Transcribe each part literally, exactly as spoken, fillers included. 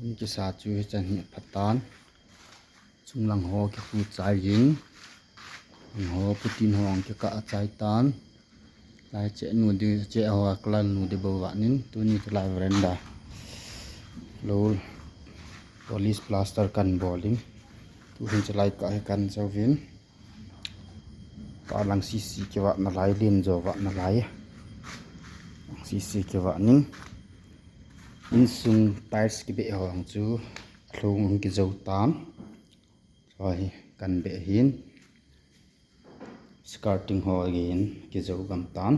Kisa chu hichan hi phatan. Chunglang ho kipu chai jin. Ho putin ho ang kikah chai tan. Lai che nu di che ho a colour nu di bou vanin. Tuni chu lai veranda. Lo polish plaster kan bol in. Tu hin chu lai kah hi kan chauvin. Ka lang sisi kivah nalai, len jo vah nalai. Lang sisi kivah ning. Insung tiles kibeh ho ang chu lhung ang kijou tan. Chua hi kan beh hin. Skirting ho again kijou gam tan.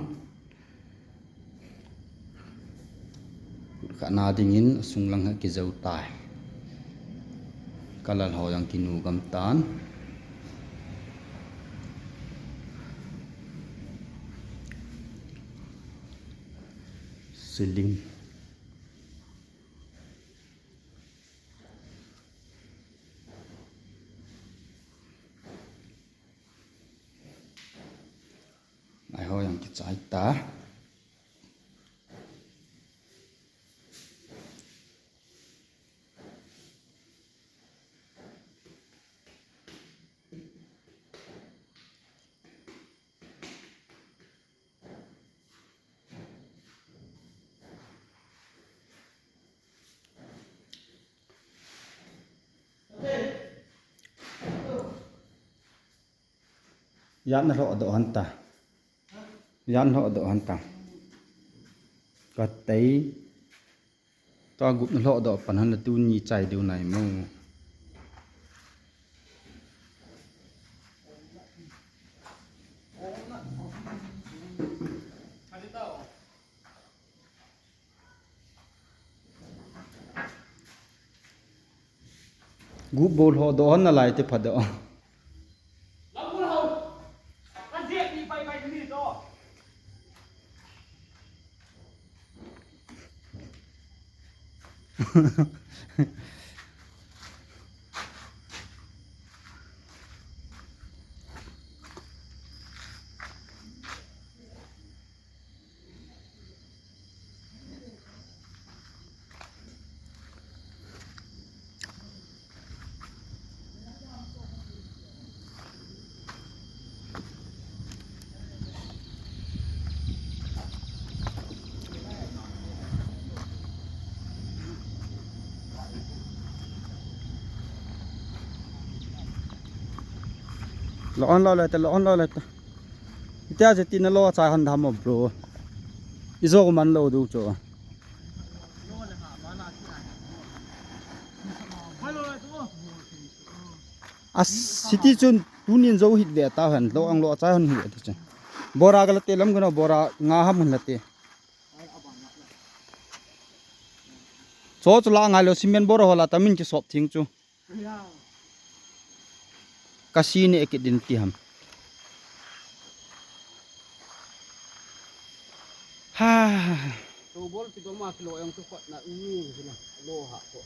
Khatna dingin sunglang ha kijou tai. Colour ho jong kinu gam tan. Ceiling. Lai ho jong kichai ta. Jan na lhoh doh hon ta. Jan lhoh doh hon ta. Ka tei. Tua gup na lhoh doh pan hon la tuni chai diu nai mo. Gup bou lhoh doh hon nalai te pha doh. Lo on lo le ta, lo on lo le ta. Itia je tina lo cha han dham mo bro. Ijo ko man lo du cho. A city chun tunin jo hit ve ta han lo ang lo cha han hi ati chun. Bora ga la te lam gano bora nga ham hun la te. Cho chu la ngai lo cement bora ho la tamin ki sop thing chu. Ka si ne ki din ti ham. Ha. To bol pi to ma kilo yang tu kot na ni ni na lo ha ko.